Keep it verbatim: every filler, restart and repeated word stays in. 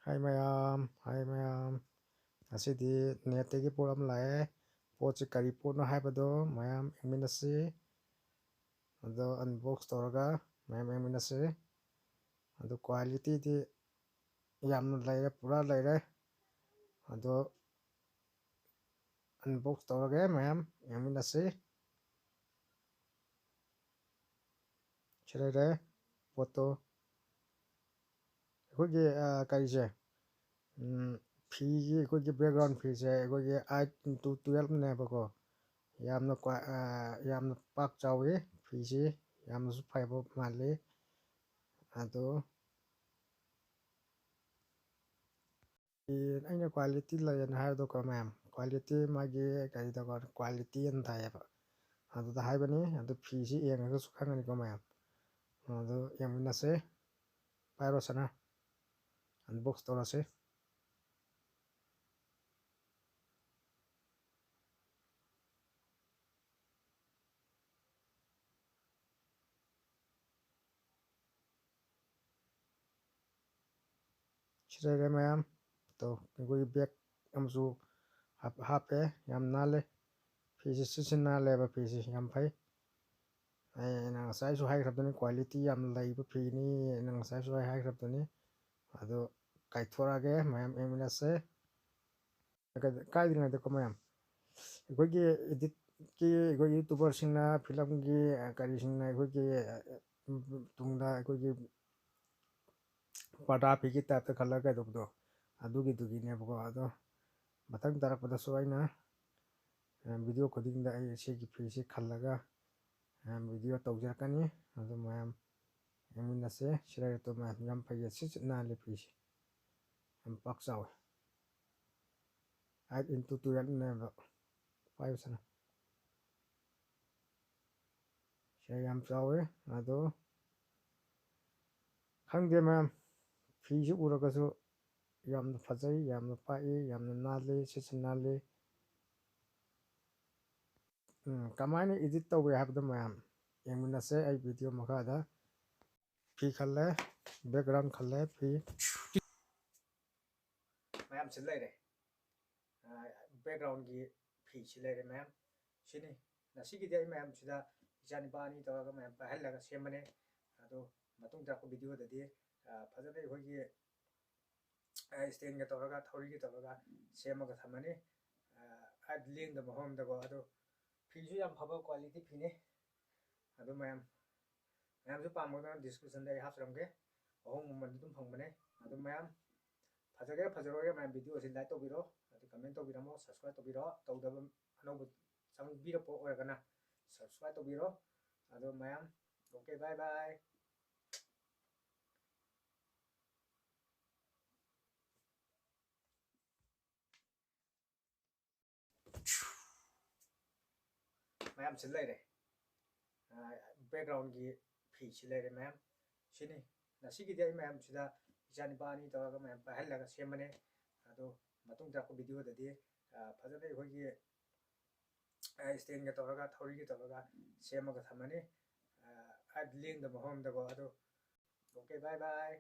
ꯍꯥꯏ ꯃꯌꯥꯝ, ꯍꯥꯏ ꯃꯌꯥꯝ꯫ ꯉꯁꯤꯗꯤ ꯅꯦꯠꯇꯒꯤ ꯄꯣꯠ ꯑꯃ ꯂꯥꯛꯑꯦ꯫ ꯄꯣꯠꯁꯤ ꯀꯔꯤ ꯄꯣꯠꯅꯣ ꯍꯥꯏꯕꯗꯣ ꯃꯌꯥꯝ ꯌꯦꯡꯃꯤꯟꯅꯁꯤ꯫ ꯑꯗꯣ unbox ꯇꯧꯔꯒ ꯃꯌꯥꯝ ꯌꯦꯡꯃꯤꯟꯅꯁꯤ꯫ ꯑꯗꯣ qualityꯗꯤ ꯌꯥꯝꯅ ꯂꯩꯔꯦ, ꯄꯨꯔꯥ ꯂꯩꯔꯦ꯫ ꯑꯗꯣ unbox ꯇꯧꯔꯒꯦ, ꯃꯌꯥꯝ ꯌꯦꯡꯃꯤꯟꯅꯁꯤ꯫ ꯁꯤ ꯂꯩꯔꯦ ꯄꯣꯠꯇꯣ꯫ ꯑꯩꯈꯣꯏꯒꯤ, ꯑ, ꯀꯔꯤꯁꯦ, ꯎꯝ, ꯐꯤꯒꯤ, ꯑꯩꯈꯣꯏꯒꯤ background ꯐꯤꯁꯦ ꯑꯩꯈꯣꯏꯒꯤ eight into twelveꯅꯦꯕꯀꯣ꯫ ꯌꯥꯝꯅ ꯀ꯭ꯋꯥ-, ꯑ, ꯌꯥꯝꯅ ꯄꯥꯛ ꯆꯥꯎꯋꯤ ꯐꯤꯁꯤ, ꯌꯥꯝꯅꯁꯨ ꯐꯩꯕ ꯃꯥꯜꯂꯤ꯫ ꯑꯗꯣ ꯑꯩꯅ quality ꯂꯩꯌꯦꯅ ꯍꯥꯏꯕꯗꯣꯀꯣ ꯃꯌꯥꯝ, quality ꯃꯥꯒꯤ ꯀꯔꯤꯗꯀꯣ quality ꯑꯅ ꯊꯥꯏꯌꯦꯕ, ꯑꯗꯨꯗ ꯍꯥꯏꯕꯅꯤ꯫ ꯑꯗꯨ ꯐꯤꯁꯤ ꯌꯦꯡꯉꯒꯁꯨ ꯈꯪꯒꯅꯤꯀꯣ ꯃꯌꯥꯝ꯫ ꯑꯗꯨ ꯌꯦꯡꯃꯤꯟꯅꯁꯦ꯫ ꯄꯥꯏꯔꯣ ꯁꯅꯥ, unbox ꯇꯧꯔꯁꯤ꯫ ꯁꯤ ꯂꯩꯔꯦ ꯃꯌꯥꯝ꯫ ꯇꯣ, ꯑꯩꯈꯣꯏꯒꯤ bag ꯑꯃꯁꯨ ꯍꯥꯞ-, ꯍꯥꯞꯄꯦ꯫ ꯌꯥꯝ ꯅꯥꯜꯂꯦ꯫ ꯐꯤꯁꯦ ꯁꯤꯠꯁꯤ ꯅꯥꯜꯂꯦꯕ, ꯐꯤꯁꯦ ꯌꯥꯝ ꯐꯩ꯫ ꯑꯩꯅ ꯉꯁꯥꯏꯁꯨ ꯍꯥꯏꯈ꯭ꯔꯕꯗꯨꯅꯤ, quality ꯌꯥꯝ ꯂꯩꯕ ꯐꯤꯅꯤ꯫ ꯑꯩꯅ ꯉꯁꯥꯏꯁꯨ ꯑꯩ ꯍꯥꯏꯈ꯭ꯔꯕꯗꯨꯅꯤ꯫ ꯑꯗꯣ ꯀꯥꯏꯊꯣꯔꯛꯑꯒꯦ, ꯃꯌꯥꯝ ꯌꯦꯡꯃꯤꯟꯅꯁꯦ꯫ ꯀꯥꯏꯗ꯭ꯔꯤꯉꯩꯗꯀꯣ ꯃꯌꯥꯝ, ꯑꯩꯈꯣꯏꯒꯤ editꯀꯤ, ꯑꯩꯈꯣꯏ YouTuberꯁꯤꯡꯅ, filmꯒꯤ, ꯑ, ꯀꯔꯤꯁꯤꯡꯅ ꯑꯩꯈꯣꯏꯒꯤ, ꯑ, ꯇꯨꯡꯗ ꯑꯩꯈꯣꯏꯒꯤ ꯄꯔꯗꯥ ꯐꯤꯒꯤ typeꯇ ꯈꯜꯂꯒ ꯀꯩꯗꯧꯕꯗꯣ, ꯑꯗꯨꯒꯤꯗꯨꯒꯤꯅꯦꯕꯀꯣ꯫ ꯑꯗꯣ ꯃꯊꯪ ꯇꯥꯔꯛꯄꯗꯁꯨ ꯑꯩꯅ, ꯑ, video ꯈꯨꯗꯤꯡꯗ ꯑꯩ ꯁꯤꯒꯤ ꯐꯤꯁꯤ ꯈꯜꯂꯒ, ꯑ, video ꯇꯧꯖꯔꯛꯀꯅꯤ꯫ ꯑꯗꯨ ꯃꯌꯥꯝ ꯌꯦꯡꯃꯤꯟꯅꯁꯦ꯫ ꯁꯤ ꯂꯩꯔꯦ ꯇꯣ ꯃꯌꯥꯝ, ꯌꯥꯝ ꯐꯩꯌꯦ, ꯁꯤꯠ ꯁꯤꯠ ꯅꯥꯜꯂꯦ ꯐꯤꯁꯦ꯫ ꯌꯥꯝ ꯄꯥꯛ ꯆꯥꯎꯋꯦ꯫ Eight into twelveꯅꯦꯕ꯫ ꯄꯥꯏꯌꯨ ꯁꯅꯥ꯫ ꯁꯦ ꯌꯥꯝ ꯆꯥꯎꯋꯦ꯫ ꯑꯗꯣ ꯈꯪꯗꯦ ꯃꯌꯥꯝ, ꯐꯤꯁꯤ ꯎꯔꯒꯁꯨ ꯌꯥꯝꯅ ꯐꯖꯩ, ꯌꯥꯝꯅ ꯄꯥꯛꯏ, ꯌꯥꯝꯅ ꯅꯥꯜꯂꯤ, ꯁꯤꯠꯁꯨ ꯅꯥꯜꯂꯤ꯫ ꯎꯝ, ꯀꯃꯥꯏꯅ edit ꯇꯧꯒꯦ ꯍꯥꯏꯕꯗꯣ ꯃꯌꯥꯝ ꯌꯦꯡꯃꯤꯟꯅꯁꯦ ꯑꯩ video ꯃꯈꯥꯗ꯫ ꯐꯤ ꯈꯜꯂꯦ, background ꯈꯜꯂꯦ, ꯐꯤ꯫ ꯁꯤ ꯂꯩꯔꯦ꯫ ꯕꯦꯛꯒ꯭ꯔꯥꯎꯟꯒꯤ ꯐꯤꯁꯤ ꯂꯩꯔꯦ ꯃꯌꯥꯝ꯫ ꯁꯤꯅꯤ꯫ ꯉꯁꯤꯒꯤꯗꯤ ꯑꯩ ꯃꯌꯥꯝꯁꯤꯗ ꯏꯆꯥ ꯅꯨꯄꯥ ꯑꯅꯤ ꯇꯧꯔꯒ ꯃꯌꯥꯝ ꯄꯥꯏꯍꯜꯂꯒ ꯁꯦꯝꯕꯅꯦ꯫ ꯑꯗꯣ ꯃꯇꯨꯡ ꯇꯥꯔꯛꯄ ꯚꯤꯗꯤꯑꯣꯗꯗꯤ ꯐꯖꯅ ꯑꯩꯈꯣꯏꯒꯤ ꯏꯁꯇꯦꯟꯒ ꯇꯧꯔꯒ, ꯊꯧꯔꯤꯒ ꯇꯧꯔꯒ ꯁꯦꯝꯃꯒ ꯊꯝꯃꯅꯤ꯫ ꯍꯥꯏꯗꯤ ꯂꯦꯡꯗꯕ ꯃꯐꯝꯗꯀꯣ꯫ ꯑꯗꯣ ꯐꯤꯁꯨ ꯌꯥꯝ ꯐꯕ ꯀ꯭ꯋꯥꯂꯤꯇꯤ ꯐꯤꯅꯤ꯫ ꯑꯗꯨ ꯃꯌꯥꯝ, ꯃꯌꯥꯝꯁꯨ ꯄꯥꯝꯃꯒꯅ ꯗꯤꯁꯀ꯭ꯔꯤꯞꯁꯟꯗ ꯑꯩ ꯍꯥꯞꯆꯔꯝꯒꯦ꯫ ꯑꯍꯣꯡꯕ ꯃꯃꯜꯗ ꯑꯗꯨꯝ ꯐꯪꯕꯅꯦ꯫ ꯑꯗꯨ ꯃꯌꯥꯝ ꯐꯖꯒꯦꯔꯥ ꯐꯖꯔꯣꯏꯒꯦꯔꯥ ꯃꯌꯥꯝ ꯚꯤꯗꯤꯑꯣꯁꯤ ꯂꯥꯏꯛ ꯇꯧꯕꯤꯔꯣ, ꯑꯗꯨ ꯀꯃꯦꯟ ꯇꯧꯕꯤꯔꯝꯃꯣ, ꯁꯕꯁꯀ꯭ꯔꯥꯏꯕ ꯇꯧꯕꯤꯔꯣ꯫ ꯇꯧꯗꯕ ꯑꯅꯧꯕ ꯆꯪꯕꯤꯔꯛꯄ ꯑꯣꯏꯔꯒꯅ ꯁꯕꯁꯀ꯭ꯔꯥꯏꯕ ꯇꯧꯕꯤꯔꯣ꯫ ꯑꯗꯣ ꯃꯌꯥꯝ, okay, bye bye꯫ ꯃꯌꯥꯝꯁꯤ ꯂꯩꯔꯦ꯫ ꯕꯦꯛꯒ꯭ꯔꯥꯎꯟꯒꯤ ꯐꯤꯁꯤ ꯂꯩꯔꯦ ꯃꯌꯥꯝ꯫ ꯁꯤꯅꯤ꯫ ꯉꯁꯤꯒꯤꯗꯤ ꯑꯩ ꯃꯌꯥꯝꯁꯤꯗ ꯏꯆꯥ ꯅꯨꯄꯥ ꯑꯅꯤ ꯇꯧꯔꯒ ꯃꯌꯥꯝ ꯄꯥꯏꯍꯜꯂꯒ ꯁꯦꯝꯕꯅꯦ꯫ ꯑꯗꯣ ꯃꯇꯨꯡ ꯇꯥꯔꯛꯄ ꯚꯤꯗꯤꯑꯣꯗꯗꯤ ꯐꯖꯅ ꯑꯩꯈꯣꯏꯒꯤ ꯏꯁꯇꯦꯟꯒ ꯇꯧꯔꯒ, ꯊꯧꯔꯤꯒ ꯇꯧꯔꯒ ꯁꯦꯝꯃꯒ ꯊꯝꯃꯅꯤ꯫ ꯍꯥꯏꯗꯤ ꯂꯦꯡꯗꯕ ꯃꯐꯝꯗꯀꯣ꯫ ꯑꯗꯣ okay, bye bye꯫